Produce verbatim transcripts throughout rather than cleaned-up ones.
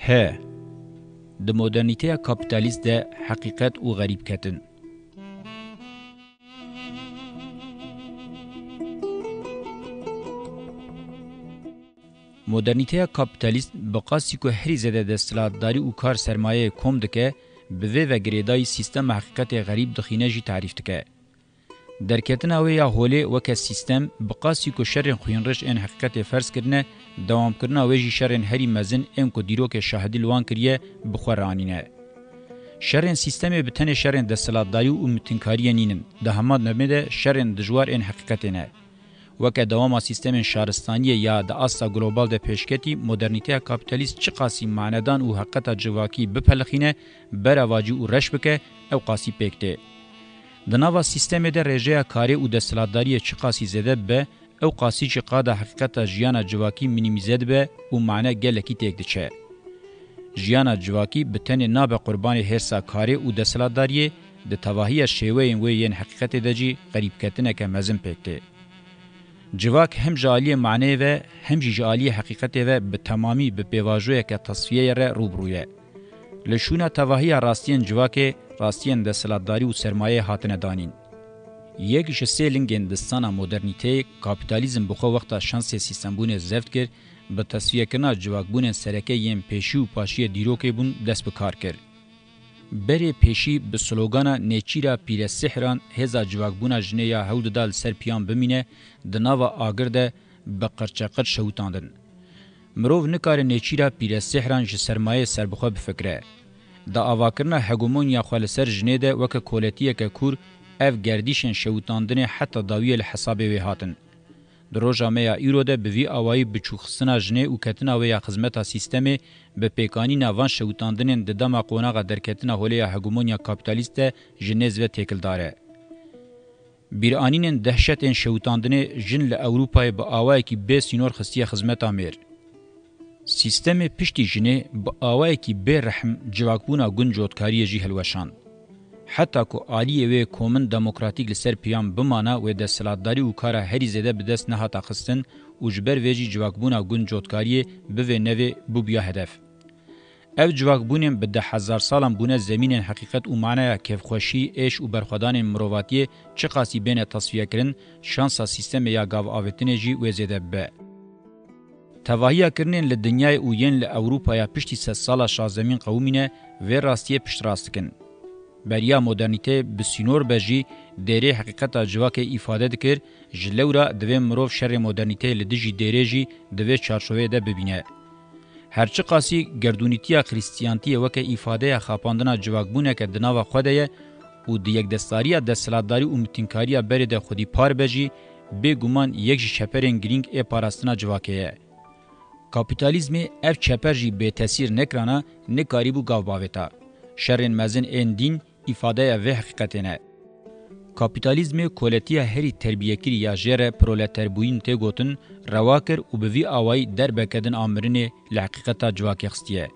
He, di modernîteya kapîtalîst de heqîqet û xerîbketin. Modernîteya kapîtalîst bi qasî ku herî zêde desthilatdarî û kar sermayeyê kom dike, bi vê ve girêdayî sîstema heqîqetê xerîb dixîne jî tarîf dike. Derketina wê ya holê weke sîstem, bi qasî ku şerên xwînrêj ên heqîqetê ferz kirine, dewamkirina wê jî şerên herî mezin ên ku dîrokê şahidî li wan kiriye, bi xwe re anîne. Şerên sîstemê bi tenê şerên desthilatdarî û mitinkariyê nînin, di heman demê de şerên dijwar ên heqîqetê ne. Weke dewama sîstemên şaristaniyê ya di asta global de pêşketî, modernîteya kapîtalîst çiqasî manedan û heqîqeta civakî bipelixîne, beravacî û reş bike, ew qasî pêk tê. Di nava sîstemê de rêjeya karê û desthilatdariyê çiqasî zêde bibe, ew qasî jî qada heqîqeta jiyana civakî minîmîze dibe û mane gelekî têk diçe. Jiyana civakî bi tenê nabe qurbanê hêrsa karê û desthilatdariyê, di tevahiya şêweyên wê yên heqîqetê de jî xerîbketineke mezin pêk tê. Civak hem ji aliyê maneyê ve hem jî ji aliyê heqîqetê ve bi temamî bi pêvajoyeke tesfiyeyê re rû bi rû ye. Li şûna tevahiya rastiyên civakê, rastiyên desthilatdarî û sermayeyê hatine danîn. Yek ji sê lingên distana modernîteyê, kapîtalîzm bi xwe wexta şansê sîstembûnê zeft kir, bi tesfiyekirina civakbûnên sereke yên pêşî û paşiyê dîrokê bûn dest bi kar kir. Berê pêşî bi slogana "Nêçîra pîre sihran" hêza civakbûna jinê ya hewl dida li ser piyan bimîne, di nava agir de bi qirçeqirç şewitandin. Mirov nikare nêçîra pîre sihran ji sermayeyê serbixwe bifikire. Di avakirina hegemonya xwe li ser jinê de weke koletiyeke kûr, ev gerdîşên şewitandinê heta dawiyê li hesabê wê hatin. Di roja me ya îro de bi vî awayî biçûkxistina jinê û ketina wê ya xizmeta sîstemê bi pêkanîna van şewitandinên di dema qonaxa derketina holê ya hegemonya kapîtalîst de ji nêz ve têkildar e. Bîranînên dehşetên şewitandinê jin li Ewropayê bi awayekî bê sînor xistiye xizmeta mêr. Sîstemê piştî jinê bi awayekî bê rehm civakbûna gund cotkariyê jî hilweşand. Heta ku aliyê wê komin demokratîk li ser piyan bimana, wê desthilatdarî û kara herî zêde bi dest nehata xistin û ji ber vê jî civakbûna gund cotkariyê bi vê nevê bûbûya hedef. Ev civakbûnên bi deh hezar salan bûne zemînên heqîqet û maneya kêfxweşî, êş û berxwedanên mirovatiyê çiqasî bêne tasfiyekirin, şansa sîstemê ya gav avêtinê jî wê zêde bibe. Tevahiya kirinên li dinyayê û yên li Ewropaya piştî sedsala şazdemîn qewimîne, vê rastiyê piştrast dikin. Beriya modernîteyê bi sînor be jî, dêrê heqîqeta civakê îfade dikir, ji lewra divê mirov şerê modernîteyê li dijî dêrê jî di vê çarçoveyê de bibîne. Her çiqasî gerdûnîtiya Xrîstiyantiyê weke îfadeya xapandina civakbûneke di nava xwe de ye û di yekdestdariya desthilatdarî û mitînkariya berê de xwedî par be jî, bêguman yek ji çeperên girîng ê parastina civakê ye. Kapîtalîzmê ev çeper jî bêtesîr nekirana, nikarîbû gav bavêta. Şerên mezin ên dîn îfadeya vê heqîqetê ne. Kapîtalîzmê koletiya herî terbiyekirî ya jê re proleterbûyîn tê gotin, rewa kir û bi vî awayî derbeke din a mirinê li heqîqeta civakê xistiye.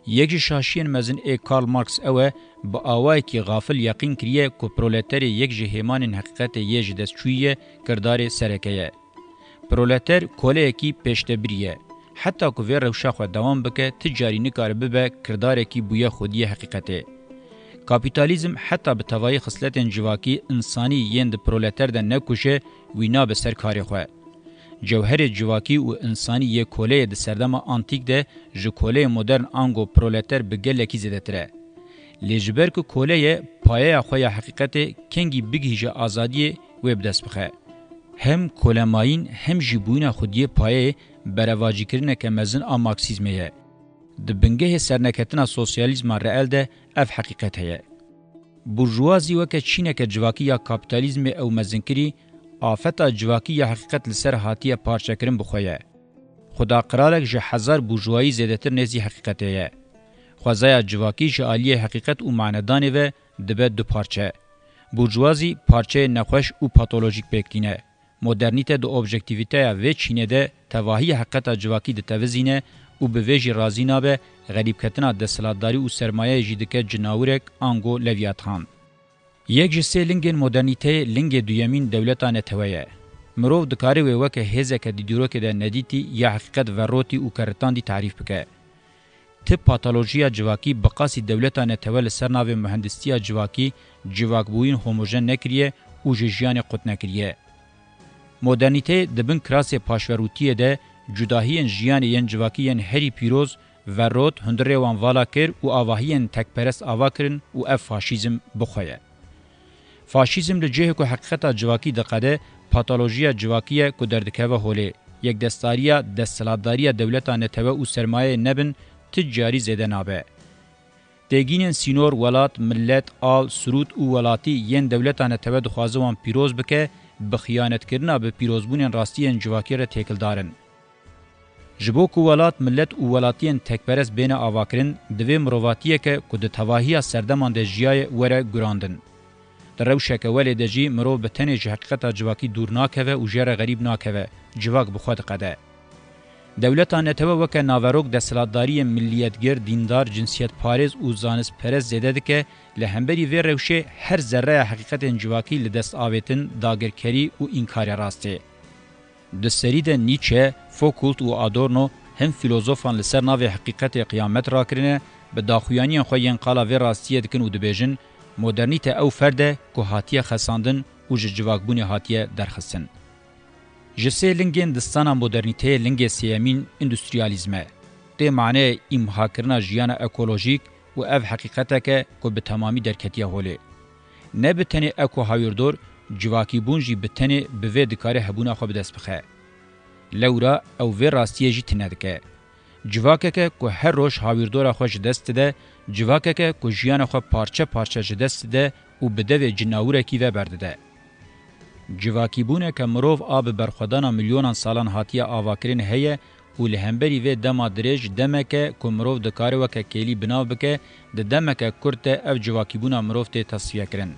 Yek ji şaşiyên mezin ê Karl Marx ew e, bi awayekî xafil yeqîn kiriye ku proleterê yek ji hêmanên heqîqetê yê ji dest çûyî ye, kirdarê sereke ye. Proleter koleyekî pêştebirî ye. Heta ku vê rewşa xwe dewam bike, ti carî nikare bibe kirdarekî bûye xwediyê heqîqetê. Kapîtalîzm heta bi tevayî xisletên civakî, însanî yên di proleter de nekuje, wî nabe ser karê xwe. Cewherê civakî û însanî yê koleyê di serdema antîk de ji koleyê modern ango proleter bi gelekî zêdetir e. Lê ji ber ku kole ye, payeya xwe ya heqîqetê kengî bigihîje azadiyê wê bi dest bixe. Hem kolemayîn hem jî bûyîna xwediyê payeyê berevacîkirineke mezin a Marksîzmê ye. Di bingehê serneketina sosyalîzma reel de ev heqîqet heye. Burjûwazî weke çîneke civakî ya kapîtalîzmê ew mezinkirî, afeta civakî ya heqîqet li ser hatiye parçekirin bi xwe ye. Xuda qiralek ji hezar burjûwayî zêdetir nêzî heqîqetê ye. Xwezaya civakî ji aliyê heqîqet û manedanê ve dibe du parçe. Burjûwazî parçeyê nexweş û patolojîk pêk tîne. Modernîte di objektîvîteya vê çînê de tevahiya heqeta civakî ditevizîne û bi vê jî razî nabe, xerîbketina desthilatdarî û sermayeyê jî dike cinawirek ango Levîathan. Yek ji sê lingên modernîteyê lingê duyemîn dewleta netewe ye. Mirov dikare wê weke hêzeke di dîrokê de nedîtî ya heqîqet verotî û keritandî tarîf bike. T Patolojiya civakî bi qasî dewleta netewe li ser navê muhendistiya civakî civakbûyîn homojen nekiriye û ji jiyanê qut nekiriye. Modernîteyê di bin kirasê paşverûtiyê de cudahiyên jiyanê yên civakî yên herî pîroz, verrot, hundirê wan vala kir û avahiyên tekperest ava kirin û ev faşîzm bi xwe ye. Faşîzm li cihê ku heqîqeta civakî diqede, patolojiya civakî ye ku derdikeve holê. Yekdestdariya desthilatdariya dewleta netewe û sermayeyê nebin, ti carî zêde nabe. Têgînên sînor, welat, milet, al, sirût û welatî yên dewleta netewe dixwaze wan pîroz bike, bi xiyanetkirina bi pîrozbûnên rastî yên civakî re têkildar in. Ji bo ku welat, milet û welatiyên tekperest bêne avakirin, divê mirovatiyeke ku di tevahiya serdeman de jiyaye were gurandin. Di rewşeke welê de jî mirov bi tenê ji heqîqeta civakî dûr nakeve û jê re xerîb nakeve, civak bi xwe diqede. Dewleta netewe weke naverok desthilatdariyên milliyetgir, dîndar, cinsiyetparêz û zanistperest zêde dike, li hemberî vê rewşê her zerreya heqîqetên civakî li dest avêtin, dagirkerî û înkarê rastê. Di serî de Nietzsche, Foucault û Adorno hin fîlozofan li ser navê heqîqetê qiyamet rakirine, bi daxuyaniyên xwe yên qala vê rastiyê dikin û dibêjin, modernîte ew ferd e ku hatiye xesandin û ji civakbûnê hatiye derxistin. Ji sê lingên distana modernîteyê lingê sêyemîn îndustriyalîzm e. Tê maneyê îmhakirina jiyana ekolojîk û ev heqîqetek e ku bi temamî derketiye holê. Ne bi tenê eko hawîrdor, civakîbûn jî bi tenê bi vê dikare hebûna xwe bi dest bixe. Lewra ew vê rastiyê jî tune dike. Civakeke ku her roj hawîrdora xwe ji dest dide, civakeke ku jiyana xwe parçe parçe ji dest dide û bi devê cinawirekî ve berdide. Civakîbûneke mirov a bi berxwedana milyonan salan hatiye avakirin heye û li hemberî vê dema dirêj demeke ku mirov dikare weke kêlî binav bike, di demeke kurt de ev civakîbûna mirov tê tesfiyekirin.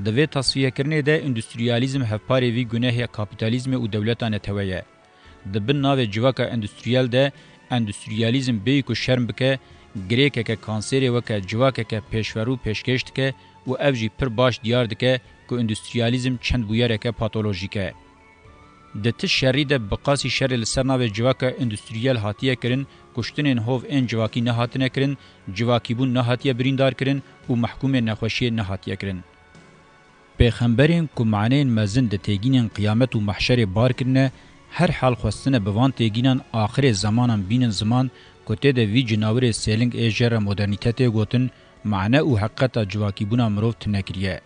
Di vê tesfiyekirinê de îndustriyalîzm hevparê vî gunehê kapîtalîzmê û dewleta netewe ye. Di bin navê civaka endustriyel de endustriyalîzm bêyî ku şerm bike, girêkeke kanserê weke civakeke pêşverû pêşkêş dike û ev jî pir baş diyar dike ku endustriyalîzm çend bûyereke patolojîk e. Di ti şerî de bi qasî şerê li ser navê civaka endustriyel hatiye kirin, kuştinên hov ên civakî nehatine kirin, civakîbûn nehatiye birîndarkirin û mehkûmên nexweşiyê nehatiye kirin. Pêxemberên ku maneyên mezin di têgînên qiyamet û mehşerê bar kirine, her hal xwestine bi van têgînan axirê zemanan bînin ziman ku tê de vî cinawirê sêling ê jê re modernîte tê gotin, mane û heqîqeta civakîbûna mirov tune kiriye.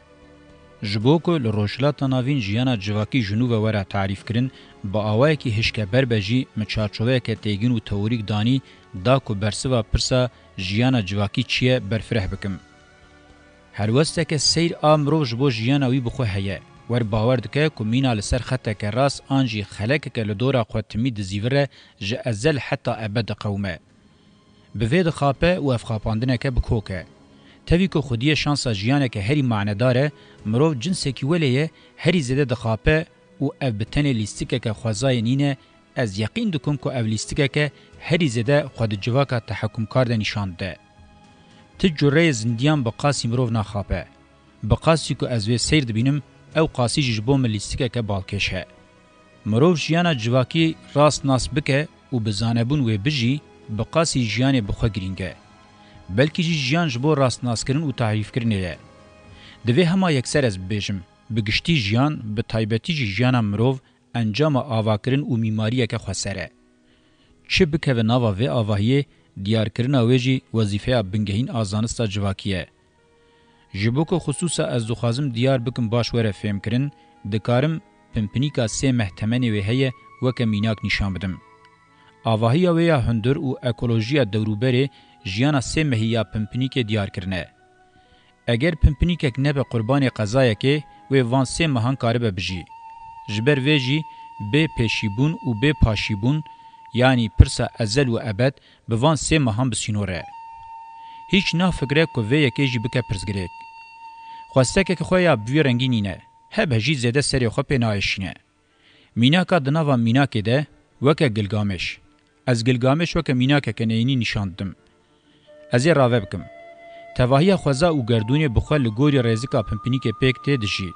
Ji bo ku li Rojhilata Navîn jiyana civakî ji nû ve were tarîfkirin, bi awayekî hişkeber be jî min çarçoveyeke têgîn û teorîk danî da ku bersiva pirsa jiyana civakî çi ye berfireh bikim. Helwesteke seyr a mirov ji bo jiyana wî bi xwe heye. Wer bawer dike ku mîna li ser xeteke rast an jî xelekeke li dora xwe timî dizîvire, ji ezel heta ebed diqewime. Bi vê dixape û ev xapandineke bi kok e. Tevî ku xwediyê şansa jiyaneke herî manedar e, mirov cinsekî welê ye, herî zêde dixape û ev bi tenê lîstikeke xwezayê nîne, ez yeqîn dikim ku ev lîstikeke herî zêde xwe di civaka tehekûmkar de nîşan dide. Ti cureyê zindiyan bi qasî mirov naxape. Bi qasî ku ez vê seyr dibînim, ew qasî jî ji bo min lîstikeke balkêş e. Mirov jiyana civakî rast nas bike û bi zanebûn wê bijî, bi qasî jiyanê bi xwe girîng e. Belkî jî jiyan ji bo rastnaskirin û tarîfkirinê ye. Divê hema yekser ez bibêjim, bi giştî jiyan, bi taybetî jî jiyana mirov, encama avakirin û mîmariyeke xweser e. Çi bikeve nava vê avahiyê, diyarkirina wê jî wezîfeya bingehîn a zanista civakî ye. Ji bo ku xisûsa ez dixwazim diyar bikim baş were fêmkirin, dikarim pinpinîka sê meh temenê wê heye weke mînak nîşan bidim. Avahiya wê ya hundir û ekolojiya dewrûberê jiyana sê mehî ya pinpinîkê diyar kirine. Eger pinpinîkek nebe qurbanê qezayekê, wê van sê mehan karibe bijî. Ji ber vê jî bê pêşîbûn û bê paşîbûn, yanî pirsa ezel û ebed, bi van sê mehan bi sînor e. Hîç nafikire ku vê yekê jî bike pirsgirêk. Xwestekeke xwe ya bi vî rengî nîne, hebe jî zêde serê xwe pê naêşîne. Mînaka di nava mînakê de, weke Gilgamêş. Ez Gilgamêş weke mînakeke neyînî nîşan didim. Ez ê rave bikim. Tevahiya xweza û gerdûnê bi xwe li gorî rêzika pinpinîkê pêk tê dijî.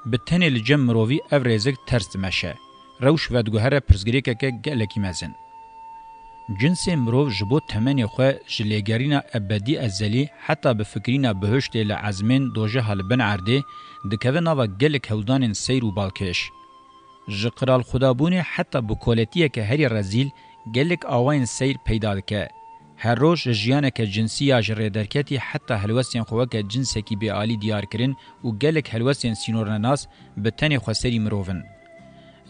Bi tenê li cem mirovî ev rêzik ters dimeşe. Rewş vediguhere pirsgirêkeke gelekî mezin. Cinsê mirov ji bo temenê xwe ji lêgerîna ebedî ezelî heta bi fikirîna bihiştê li ezmên dojeha li bin erdê dikeve nava gelek hewldanên seyr û balkêş. Ji qiralxwedabûnê heta bi koletiyeke herî rezîl gelek awayên seyr peyda dike. Her roj ji jiyaneke cinsî ya ji rêderketî heta helwestên xwe weke cinsekî bêalî diyarkirin û gelek helwestên sînornenas bi tenê xweserî mirov in.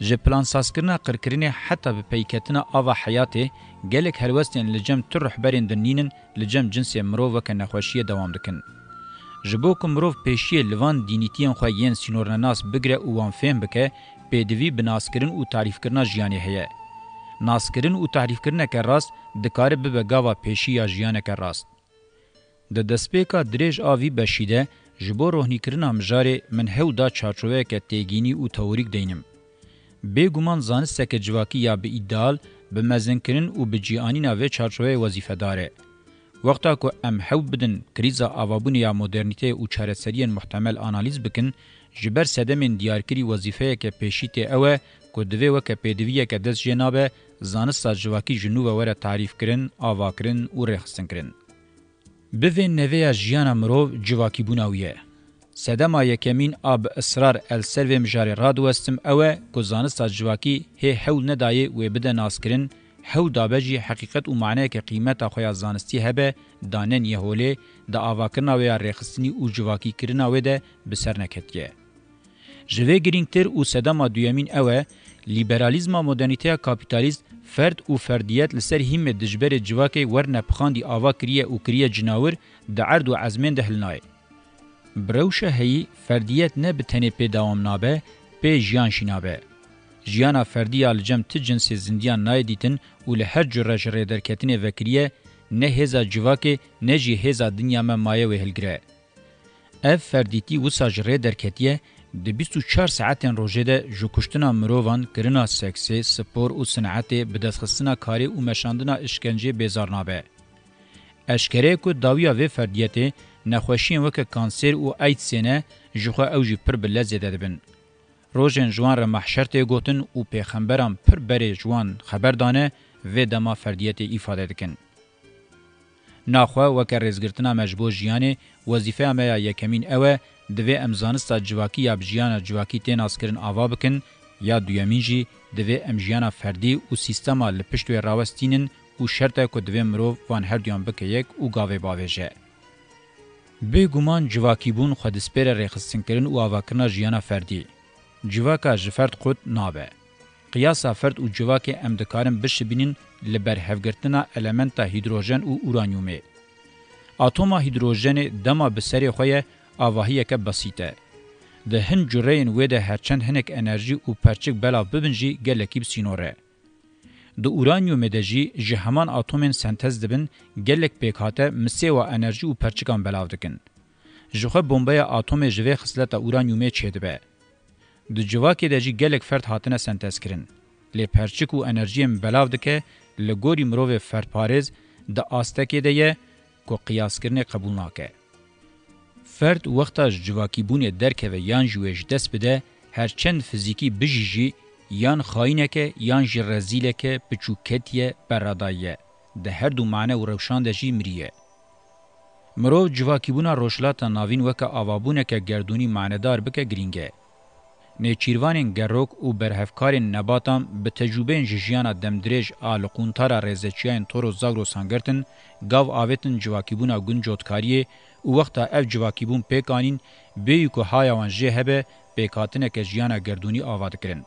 Ji plansazkirina qirkirinê heta bi peyketina ava heyatê, gelek helwestên li cem tu rihberên din nînin, li cem cinsê mirov weke nexweşiyê dewam dikin. Ji bo ku mirov pêşiyê li van dînîtiyên xwe yên sînornenas bigire û wan fêm bike, pêdivî bi naskirin û tarîfkirina jiyanê heye. Naskirin û tarîfkirineke rast dikare bibe gava pêşî ya jiyaneke rast. Di destpêka dirêj a vî beşî de ji bo rohnîkirina mijarê min hewl da çarçoveyeke têgînî û teorîk deynim. Bêguman zanisteke civakî ya bi îdeal, bi mezinkirin û bi cîanîna vê çarçoveyê wezîfedar e. Wexta ku em hewl bidin krîza avabûnê ya modernîteyê û çareseriyên muhtemel analîz bikin, ji ber sedemên diyarkirî wezîfeyeke pêşî tê ew e ku divê weke pêdiviyeke dest jê nabe, zanista civakî ji nû ve were tarîfkirin, avakirin û rêxistinkirin. Bivê nevê ya jiyana mirov civakîbûna wî ye. Sedema yekemîn a bi israr el ser vê mijarê radiwestim ew e ku zanista civakî hê hewl nedayê wê bide naskirin, hewl dabe jî heqîqet û maneyeke qîmeta xwe ya zanistî hebe, da ne niyê holê, di avakirina wê ya rêxistinî û civakîkirina wê de bi ser neketiye. Ji vê girîngtir û sedema duyemîn ew e, lîberalîzma modernîteya kapîtalîst ferd û ferdiyet li ser hîmê dijberê civakê werne pixandî ava kiriye û kiriye cinawir, di erd û ezmên de hilnayê. Bi rewşa heyî, ferdiyet ne bi tenê pê dewam nabe, pê jiyan jî nabe. Jiyana ferdî ya li cem ti cinsê zindiyan nayê dîtin û li her cure ji rêderketinê vekiriye, ne hêza civakê ne jî hêza dinya me maye wê hilgire. Ev ferdîtî wisa ji rê derketiye, di bîst û çar saetên rojê de ji kuştina mirovan, kirina seksê, spor û sinetê, bidestxistina karê û meşandina îşkencê bêzar nabe. Eşkere ye ku dawiya vê ferdiyetê nexweşiyên weke kanser û aîdsê ne, ji xwe ew jî pir bi lez zêde dibin. Rojên ji wan re mehşer tê gotin û pêxemberan pir berê ji wan xeber dane, vê dema ferdiyetê îfade dikin. Naxwe weke rêzgirtina me ji bo jiyanê, wezîfeya me ya yekemîn ew e, divê em zanista civakî ya bi jiyana civakî tê naskirin ava bikin, ya duyemîn jî divê em jiyana ferdî û sîstema li pişt wê rawestînin û şert e ku divê mirov van herduyan bike yek û gavê bavêje. Bêguman civakîbûn xwe dispêre rêxistinkirin û avakirina jiyana ferdî. Civaka ji ferd qut nabe. Qiyasa ferd û civakê em dikarin bişibînin li berhevgirtina elementa hîdrojen û uranyumê. Atoma hîdrojenê dema bi serê xwe ye, avahiyeke besît e. Di hin cureyên wê de herçend hinek enerjî û perçik belav bibin jî gelekî bi sînor e. Di uranyumê de jî ji heman atomên sentez dibin, gelek pêkhate misêwa enerjî û perçikan belav dikin. Ji xwe bombeya atomê ji vê xisleta uranyumê çêdibe. Di civakê de jî gelek ferd hatine sentezkirin. Lê perçik û enerjiyên belav dike, li gorî mirovê ferdparêz di astekê de ye ku qiyaskirinê qebûl nake. Ferd wexta ji civakîbûnê derkeve yan jî wê ji dest bide, her çend fizîkî bijî jî, yan xayîneke yan jî rezîleke piçûketiye beradayiye, di her du mane û rewşan de jî miriye. Mirov civakîbûna Rojhilata Navîn weke avabûneke gerdûnî manedar bike girîng e. Nêçîrvanên gerok û berhevkarên nebatan bi tecrûbeyên ji jiyana demdirêj a li quntara rêzeçiyayên Toros Zagrosan girtin, gav avêtin civakîbûna gund cotkariyê û wexta ev civakîbûn pêk anîn, bêyî ku haya wan jê hebe, pêkhatineke jiyana gerdûnî ava dikirin.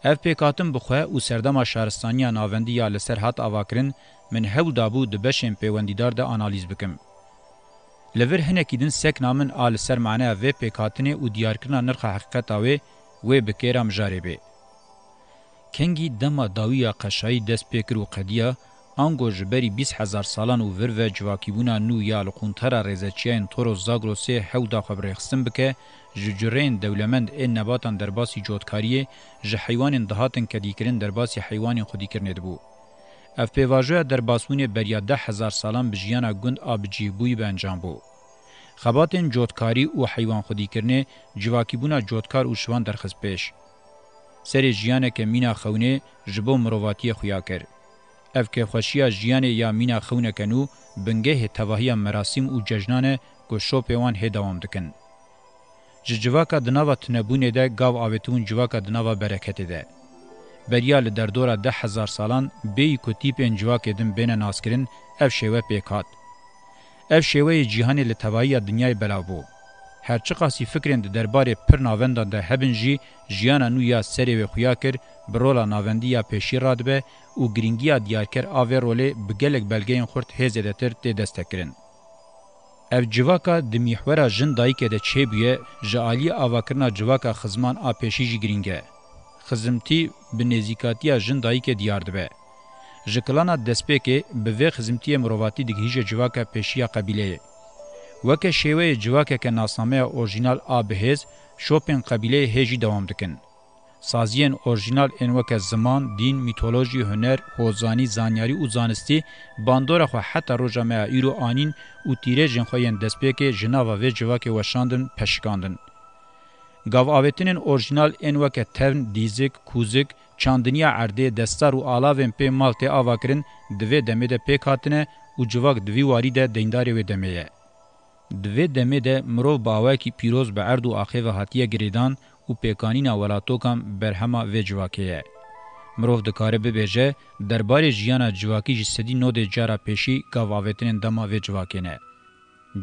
Ev pêkhatin bi xwe û serdema şaristaniya navendî ya li ser hat avakirin, min hewl dabû di beşên pêwendîdar de analîz bikim. Li vir hinekî din sekna min a li ser maneya vê pêkhatinê û diyarkirina nirxa heqîqeta wê, wê bi kêra mijarê bê. Kengî dema dawî ya qeşayî dest pê kir û qediya, ango ji berî bîst hezar salan û vir ve civakîbûna nû ya li quntara rêzeçiyayên Toros Zagrosê hewl da xwe bi rêxistin bike, ji cureyên dewlemend ên nebatan derbasî cotkariyê, ji heywanên dihatin kedîkirin derbasî heywanên xwedîkirinê dibû. Ev pêvajoya derbasbûnê beriya deh hezar salan bi jiyana gund a bicihbûyî bi encam bû. Xebatên cotkarî û heywanxwedîkirinê civakîbûna cotkar û şivan derxist pêş. Serê jiyaneke mîna xewnê ji bo mirovatiyê xuya kir. Ev kêfxweşiya jiyanê ya mîna xewneke nû bingehê tevahiya merasîm û cejnan e ku şopê wan hê dewam dikin. Ji civaka di nava tunebûnê de gav avêtibûn civaka di nava bereketê de. Beriya li derdora deh hezar salan bêyî ku tîpên civakê din bêne naskirin, ev şêwe pêk hat. Ev şêweyê cîhanê li tevahiya dinyayê belav bû. Her çiqasî fikrên di derbarê pir navendan de hebin jî, jiyana nû ya serê wê xuya kir, bi rola navendî ya pêşî radibe û girîngiya diyarker a vê rolê bi gelek belgeyên xurt hê zêdetir tê destekirin. Ev civaka di mîhwera jin dayikê de çêbûye, ji aliyê avakirina civaka xizman a pêşî jî girîng e. Xizimtî bi nêzîkatiya jin dayikê diyar dibe. Ji kilana destpêkê bi vê xizimtiyê mirovatî digihîje civaka pêşî ya qebîleyê. Weke şêweyê civakeke nasnameya orjînal a bihêz, şopên qebîleyê hê jî dewam dikin. Saziyên orjînal ên weke ziman, dîn, mîtolojî, huner, hozanî, zanyarî û zanistî bandora xwe heta roja me ya îro anîn û tîrêjên xwe yên destpêkê ji nava vê civakê weşandin, peşikandin. Gav avêtinên orjînal ên weke tevn, dîzik, kûzik, çandiniya erdê, destar û alavên pê mal tê avakirin di vê demê de pêk hatine û civak di vî warî de deyndarê wê demê ye. Di vê demê de mirov bi awayekî pîroz bi erd û axê ve hatiye girêdan û pêkanîna welatokan berhema vê civakê ye. Mirov dikare bibêje, derbarê jiyana civakî ji sedî nodê cara pêşî gav avêtinên dema vê civakê ne.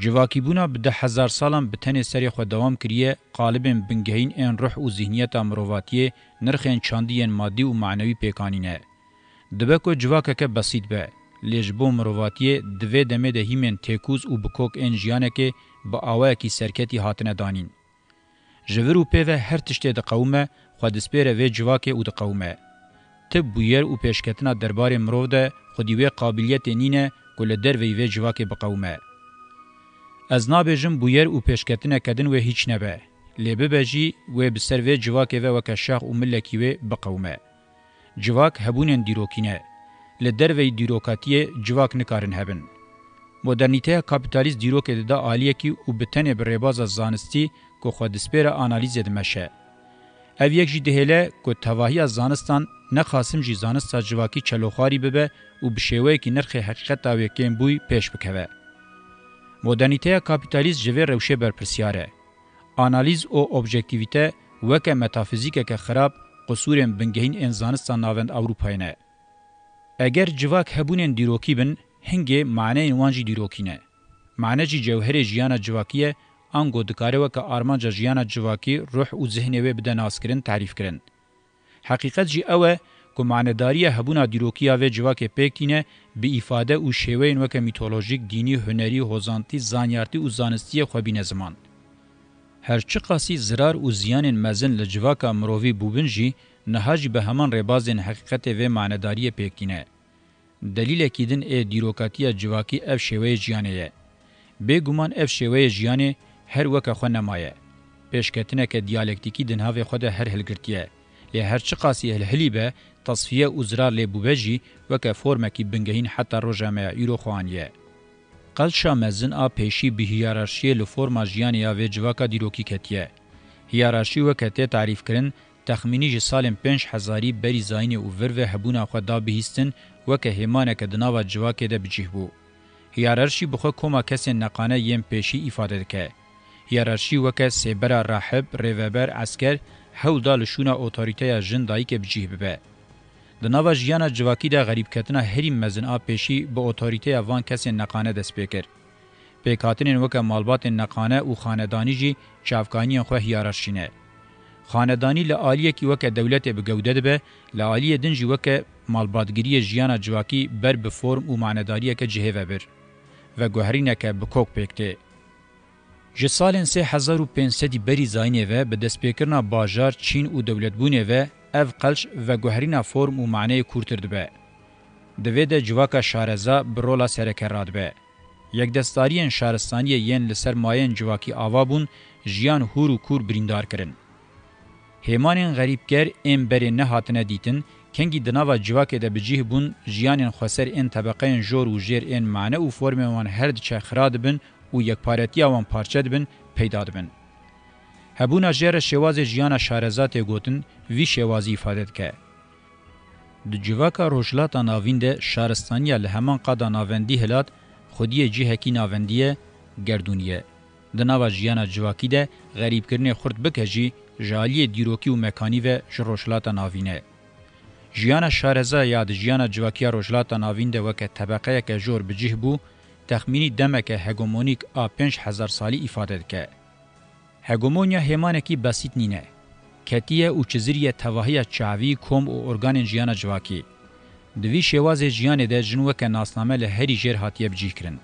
Civakîbûna bi deh hezar salan bi tenê serê xwe dewam kiriye, qalibên bingehîn ên ruh û zîhniyeta mirovatiyê, nirxên çandî yên madî û manewî pêkanîne. Dibe ku civakeke besît be, lê ji bo mirovatiyê di vê demê de hîmên têkûz û bi kok ên jiyanekê bi awayekî serketî hatine danîn. Ji vir û pê ve her tiştê diqewime, xwe dispêre vê civakê û diqewime. Tib bûyer û pêşketina derbarê mirov de xwedî wê qabiliyetê nîne ku li derveyî vê civakê biqewime. Ez nabêjim bûyer û pêşketineke din wê hîç nebe, lê bibe jî wê bi ser vê civakê ve weke şax û milekî wê biqewime. Civak hebûnên dîrokî ne. Li derveyî dîrokatiyê civak nikarin hebin. Modernîteya kapîtalîst dîrokê dida aliyekî û bi tenê bi rêbaza zanistî ku xwe dispêre analîzê dimeşe. Ev yek jî dihêle ku tevahiya zanistan ne qasim jî zanista civakî çeloxwarî bibe û bi şêweyekî nirxê heqîqeta wê kêmbûyî pêş bikeve. Modernîteya kapîtalîst ji vê rewşê berpirsiyar e. Analîz û objektîvîte weke metafîzîkeke xirab qusûrên bingehîn ên zanista navend Ewropayê ne. Eger civak hebûnên dîrokî bin, hingê maneyên wan jî dîrokî ne. Mane jî cewherê jiyana civakî ye, ango dikare weke armanca jiyana civakî ruh û zihnê wê bide naskirin, terîfkirin. Heqîqet jî ew e ku manedariya hebûna dîrokî ya vê civakê pêk tîne, bi îfade û şêweyên weke mîtolojîk, dînî, hunerî, hozantî, zanyartî û zanistiyê xwe bîne ziman. Her çiqasî zirar û ziyanên mezin li civaka mirovî bûbin jî, niha jî bi heman rêbazên heqîqetê vê manedariyê pêk tîne. Delîlekî din ê dîrokatiya civakî ev şêweyê jiyanê ye. Bêguman ev şêweyê jiyanê her weke xwe nemaye. Pêşketineke diyalektîkî di navê xwe de her hilgirtiye. Lê her çiqasî hilhilî be, tesfiye û zirar lê bûbe jî weke formekî bingehîn heta roja me ya îro xwe aniye. Qelşa mezin a pêşî bi hiyerarşiyê li forma jiyanê ya vê civaka dîrokî ketiye. Hiyerarşî weke tê tarîfkirin, texmînî ji salên pênc hezarî berî zayînê û vir ve hebûna xwe da bihîstin, weke hêmaneke di nava civakê de bi cih bû. Hiyerarşî bi xwe koma kesên neqane yên pêşî îfade dike. Hiyerarşî weke sêbera rahib, rêveber, esker, hewl da li şûna otorîteya jin dayikê bi cih bibe. Di nava jiyana civakî de xerîbketina herî mezin a pêşî bi otorîteya van kesên neqane dest pê kir. Pêkhatinên weke malbatên neqane û xanedanî jî çavkaniyên xwe hiyerarşî ne. Xanedanî li aliyekî weke dewletê bi gewde dibe, li aliyê din jî weke malbatgiriyê jiyana civakî ber bi form û manedariyeke cihê ve bir. Veguherîneke bi kok pêk tê. Ji salên sê hezar û pênc sedî berî zayînê ve bi destpêkirina bajar, çîn û dewletbûnê ve ev qelş veguherîna form û maneyê kûrtir dibe. Di vê de civaka şareza bi rola sereke radibe. Yekdestdariyên şaristaniyê yên li ser mayeyên civakî ava bûn, jiyan hûr û kûr birîndar kirin. Hêmanên xerîbker ên berê nehatine dîtin, kengî di nava civakê de bi cih bûn, jiyanên xweser ên tebeqeyên jor û jêr ên mane û formên wan her diçe xira dibin û yekparetiya wan parçe dibin, peyda dibin. Hebûna jê re şêwazê jiyana şareza tê gotin, vî şêwazî îfade dike. Di civaka Rojhilata Navîn de şaristaniya li heman qada navendî hilat xwediyê cihekî navendî ye, gerdûnî ye. Di nava jiyana civakî de xerîbkirinê xurt bike jî ji aliyê dîrokî û mekanî ve ji Rojhilata Navîn e. Jiyana şareza ya di jiyana civakî ya Rojhilata Navîn de weke tebeqeyeke jor bi cih bû, texmînî demeke hegemonîk a pênc hezar salî îfade dike. Hegemonya hêmanekî besît nîne. Ketiye û çiziriye tevahiya çavî, kom û organên jiyana civakî. Di vî şêwazê jiyanê de jin weke nasname li herî jêr hatiye bicihkirin.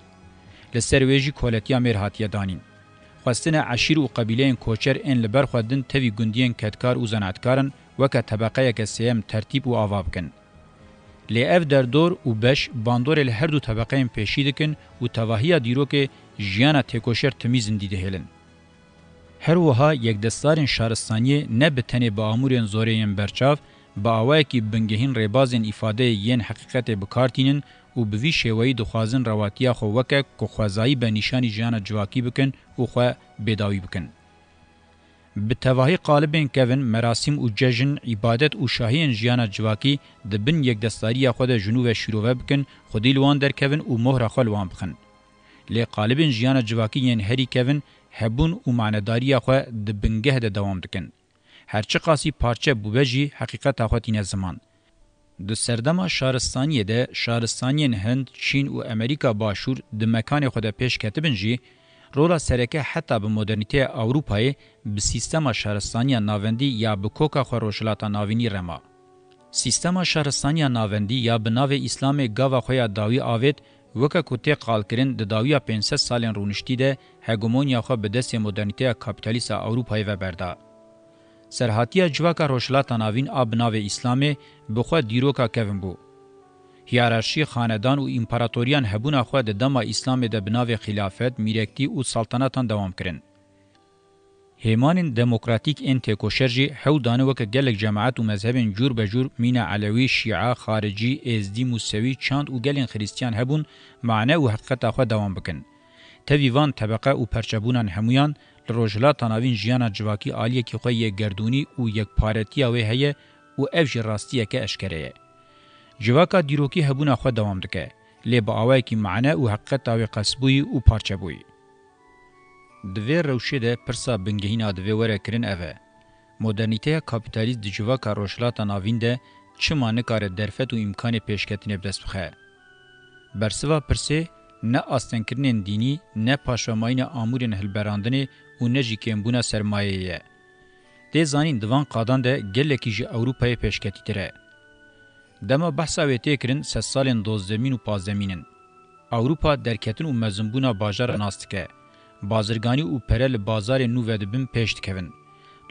Li ser wê jî koletiya mêr hatiye danîn. Xwestine eşîr û qebîleyên koçer ên li ber xwe din tevî gundiyên kedkar û zanaetkaran weke tebeqeyeke sêyem tertîb û ava bikin. Lê ev derdor û beş bandorê li her du tebeqeyên pêşî dikin û tevahiya dîrokê jiyana têkoşer timî zindî dihêlin. Her wiha yekdestdarên şaristaniyê ne bi tenê bi amûrên zorê yên berçav, bi awayekî bingehîn rêbazên îfadeyê yên heqîqetê bi kar tînin û bi vî şêweyî dixwazin rewatiya xwe weke ku xwezayî be nîşanî jiyana civakî bikin û xwe bêdawî bikin. Bi tevahî qalibên kevin, merasîm û cejn, îbadet û şahiyên jiyana civakî di bin yekdestdariya xwe de ji nû ve şîrove bikin, xwedî li wan derkevin û mohra xwe li wan bixin. Lê qalibên jiyana civakî yên herî kevin hebûn û manedariya xwe di bingeh de dewam dikin. Her çiqasî parçe bûbe jî heqîqeta xwe tîne ziman. Di serdema şaristaniyê de şaristaniyên Hind, Çîn û Amerîka Başûr di mekanê xwe de pêş ketibin jî, rola sereke heta bi modernîteya Ewropayê bi sîstema şaristaniya navendî ya bi koka xwe Rojhilata Navînî re ma. Sîstema şaristaniya navendî ya bi navê Îslamê gava xwe ya dawî avêt, weke ku tê qalkirin di dawiya pênc sed salên rûniştî de hegemonya xwe bi destê modernîteya kapîtalîst a Ewropayê ve berda. Serhatiya civaka Rojhilata Navîn a bi navê Îslamê bi xwe dîroka kevin bû. Hiyerarşî, xanedan û împaratoriyan hebûna xwe di dema Îslamê de bi navê xîlafet, mîrektî û saltanatan dewam kirin. Hêmanên demokratîk ên têkoşer jî hewl dane weke gelek cemaet û mezhebên cûr be cûr mîna Elewî, Şîa, Xaricî, Êzdî, Musewî, Çand û gelên Xirîstiyan hebûn, mane û heqîqeta xwe dewam bikin. Tevî van tebeqe û perçebûnan hemûyan li Rojhilata Navîn jiyana civakî aliyekî xwe yê gerdûnî û yekparetiya wê heye û ev jî rastiyeke eşkere ye. Civaka dîrokî hebûna xwe dewam dike, lê bi awayekî mane û heqîqeta wê qesbûyî û parçebûyî. Di vê rewşê de pirsa bingehîn a divê were kirin ev e, modernîteya kapîtalîst di civaka Rojhilata Navîn de çima nikare derfet û îmkanê pêşketinê bi dest bixe? Bersiva pirsê ne astengkirinên dînî, ne paşvemayîna amûrên hilberandinê û ne jî kêmbûna sermayeyê ye. Tê zanîn di van qadan de gelekî ji Ewropayê pêşketîtir e. Dema behsa wê tê kirin sedsalên dozdemîn û pazdemîn in. Ewropa derketin û mezinbûna bajara nas dike. Bazirganî û pere li bazarên nû vedibin pêş dikevin.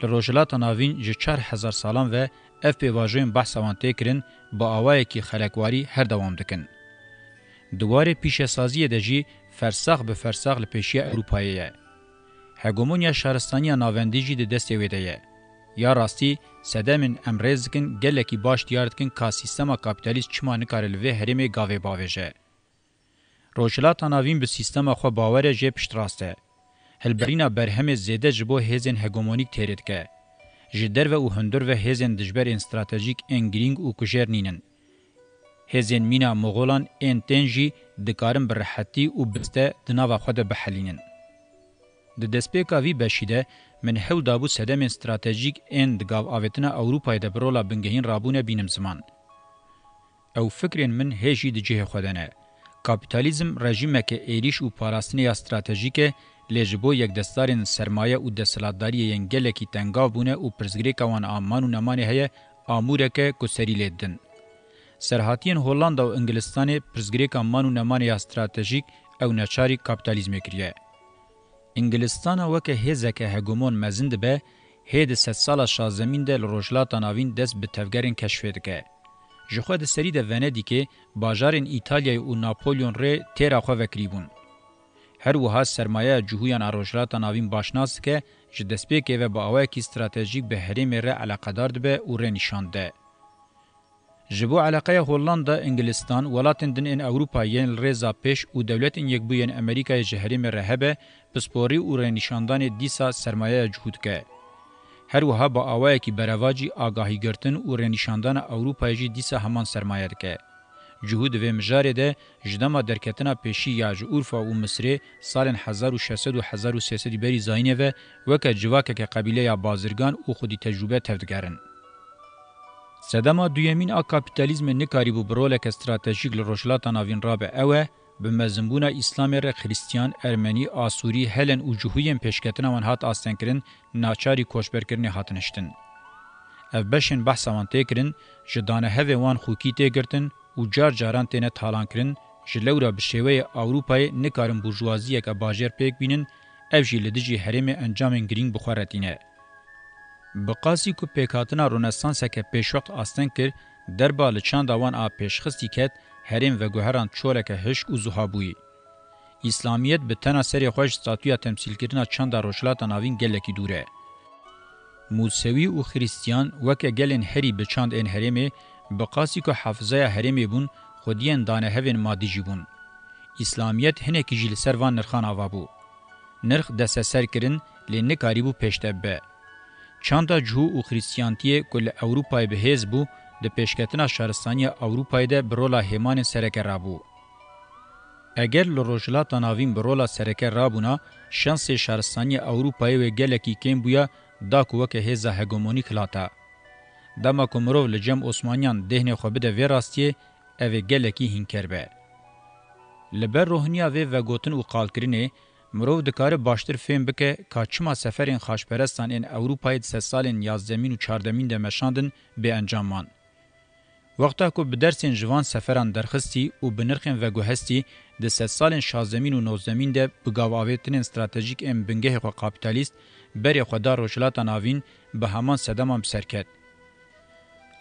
Li Rojhilata Navîn ji çar hezar salan ve ev pêvajoyên behsa wan tê kirin bi awayekî xelekwarî her dewam dikin. Di warê pîşesaziyê de jî fersax bi fersax li pêşiya Ewropayê ye. Hegemonya şaristaniya navendî jî di destê wê de ye. Ya rastî, sedemên em rêz dikin gelekî baş diyar dikin ka sîstema kapîtalîst çima nikare li vê herêmê gavê bavêje. Rojhilata Navîn bi sîstema xwe bawer e jê piştrast e. Hilberîna berhemê zêde ji bo hêzên hegemonîk têrê dike. Ji derve û hundir ve hêzên dijber ên stratejîk ên girîng û kujêr nînin. Hêzên mîna Moxolan ên tên jî dikarin bi rehetî û biste di nava xwe de bihelînin. Di destpêka vî beşî de min hewl dabû sedemên stratejîk ên di gavavêtina Ewropayê de bi rola bingehîn rabûne bînim ziman. Ew fikrên min hê jî di cihê xwe de ne. Kapîtalîzm rejîmeke êrîş û parastinê ya stratejîk e, lê ji bo yekdestdarên sermaye û desthilatdariyê yên gelekî tengav bûne û pirsgirêka wan a man û nemanê heye, amûrek e ku serî lê didin. Serhatiyên Hollanda û Ingilistanê pirsgirêka man û nemanê ya stratejîk ew neçarî kapîtalîzmê kiriye. Îngilistana weke hêzeke hegemon mezin dibe, hê di sedsala şazdemîn de li Rojhilata Navîn dest bi tevgerên keşfê dike. Ji xwe di serî de Venedîkê, bajarên Îtalyayê û Napolyon rê têra xwe vekirîbûn. Her wiha sermayeya cihûyan a Rojhilata Navîn baş nas dike, ji destpêkê ve bi awayekî stratejîk bi herêmê re eleqedar dibe û rê nîşan dide. Ji bo eleqeya Hollanda, Îngilistan, welatên din ên Ewropa yên li rêza pêş û Dewletên Yekbûyên Amerîkayê ji herêmê re hebe, pisporî û rênîşandanê dîsa sermayeya cihû dike. Her wiha bi awayekî berevacî agahîgirtin û rênîşandana Ewropayê jî dîsa heman sermaye dike. Cihû di vê mijarê de ji dema derketina pêşî ya ji Urfa û Misirê salên hezar û şeş sed û hezar û sê sed berî zayînê ve weke civakeke qebîleya bazirgan û xwedî tecrûbe tevdigerin. Sedema duyemîn a kapîtalîzmê nikarîbû bi roleke stratejîk li Rojhilata Navîn rabe ew e, bi mezinbûna Îslamê re Xrîstiyan, Ermenî, Asûrî, Helen û Cihûyên pêşketina wan hat astengkirin naçarî koçberkirinê hatin hiştin. Ev beşên behsa wan tê kirin, ji danehevên wan xûkî tê girtin û car caran têne talankirin, ji lewra bi şêweyê Ewropayê nikarin burjwaziyeke bajêr pêk bînin, ev jî li dijî herêmê encamên girîng bi xwe re tîne. Bi qasî ku pêkhatina Ronesanseke pêşwext asteng kir, derba li çanda wan a pêşxistî ket, herêm veguherand çoleke hişk û zuha bûyî. Îslamiyet bi tena serê xwe ji statûya temsîlkirina çanda Rojhilata Navîn gelekî dûr e. Mûsewî û Xrîstiyan weke gelên herî bi çand ên herêmê, bi qasî ku hafizaya herêmê bûn, xwediyên danehevên madî jî bûn. Îslamiyet hinekî jî li ser van nirxan ava bû. Nirx desteser kirin, lê nikarîbû pêşde bibe. Çanda cihû û Xrîstiyantiyê ku li Ewropayê bi hêz bû, di pêşketina şaristaniya Ewropayê de bi rola hêmanên sereke rabû. Eger li Rojhilata Navîn bi rola sereke rabûna, şansê şaristaniya Ewropayê wê gelekî kêm bûya, da ku weke hêza hegemonîk hilata. Dema ku mirov li cem Osmaniyan dêhnê xwe bide vê rastiyê, ev ê gelekî hînker be. Li ber rohiniya vê vegotin û qalkirinê, mirov dikare baştir fêm bike ka çima seferên xaçperestan ên Ewropayê di sedsalên yazdemîn û çardemîn de meşandin bê encam man. Wexta ku bi dersên ji van seferan derxistî û bi nirxên veguhestî di sedsalên şazdemîn û nozdemîn de bi gavavêtinên stratejîk ên bingehê xwe kapîtalîst berê xwe da Rojhilata Navîn, bi heman sedeman bi ser ket.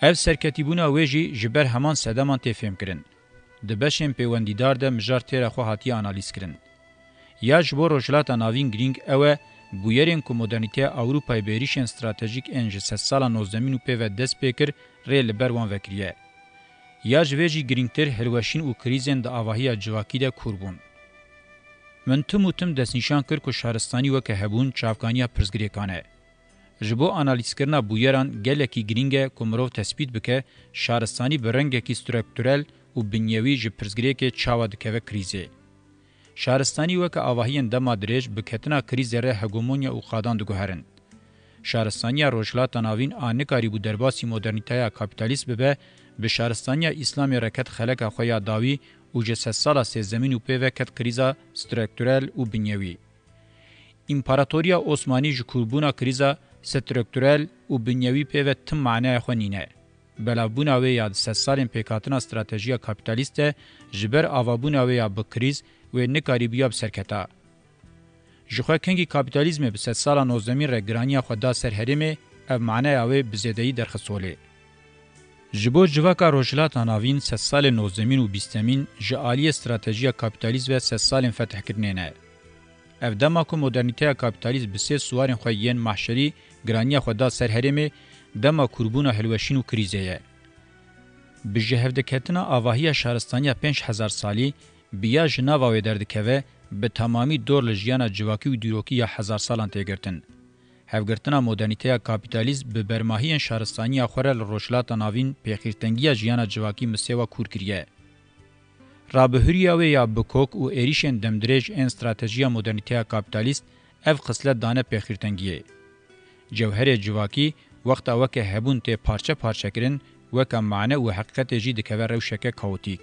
Ev serketîbûna wê jî ji ber heman sedeman tê fêmkirin. Di beşên pêwendîdar de mijar têra xwe hatiye analîzkirin. Ya ji bo Rojhilata Navîn girîng ew e, bûyerên ku modernîteya Ewropayê bi êrîşên stratejîk ên ji sedsala nozdemîn û pê ve dest pê kir, rê li ber wan vekiriye. Ya ji vê jî girîngtir, hilweşîn û krîzên di avahiya civakî de kûr bûn. Min tim û tim destnîşan kir ku şaristanî weke hebûn çavkaniya pirsgirêkan e. Ji bo analîzkirina bûyeran gelekî girîng e ku mirov tespît bike, şaristanî bi rengekî strukturel û binyewî ji pirsgirêkê çawa dikeve krîzê. Şaristanî weke avahiyên dema dirêj bi ketina krîzê re hegemonya û qadan diguherin. Şaristaniya Rojhilata Navîn a nikarîbû derbasî modernîteya kapîtalîst bibe, bi şaristaniya Îslamê re ket xeleka xwe ya dawî û ji sedsala sêzdemîn û pê ve ket krîza strukturel û binyewî. Împaratoriya Osmanî ji kûrbûna krîza strukturel û binyewî pê ve tim maneya xwe nîne. Belavbûna wê ya di sedsalên pêkhatina stratejiya kapîtalîst de ji ber avabûna wê ya bi krîz wê nikarîbûya bi ser keta. Ji xwe kengî kapîtalîzmê bi sedsala nozdemîn re giraniya xwe da ser herêmê, ev maneya wê bi zêdeyî derxist holê. Ji bo civaka Rojhilata Navîn sedsalên nozdemîn û bîstemîn ji aliyê stratejiya kapîtalîst ve sedsalên fetihkirinê ne. Ev dema ku modernîteya kapîtalîst bi sê siwarên xwe yên mahşerî giraniya xwe da ser herêmê, dema kûrbûna hilweşîn û krîzê ye. Bi jihevdiketina avahiya şaristaniya pênc hezar salî, bi ya ji nava wê derdikeve, bi temamî dor li jiyana civakî û dîrokî ya hezar salan tê girtin. Hevgirtina modernîteya kapîtalîst bi bermahiyên şaristaniya xwe re li Rojhilata Navîn pêxîrtengiya jiyana civakî misêwa kûr kiriye. Rabihuriya wê ya bi kok û êrîşên demdirêj ên stratejiya modernîteya kapîtalîst ev xislet dane pêxîrtengiyê. Cewherê civakî wexta weke hebûn tê parçe parçe kirin, weke mane û heqîqetê jî dikeve rewşeke kaotîk.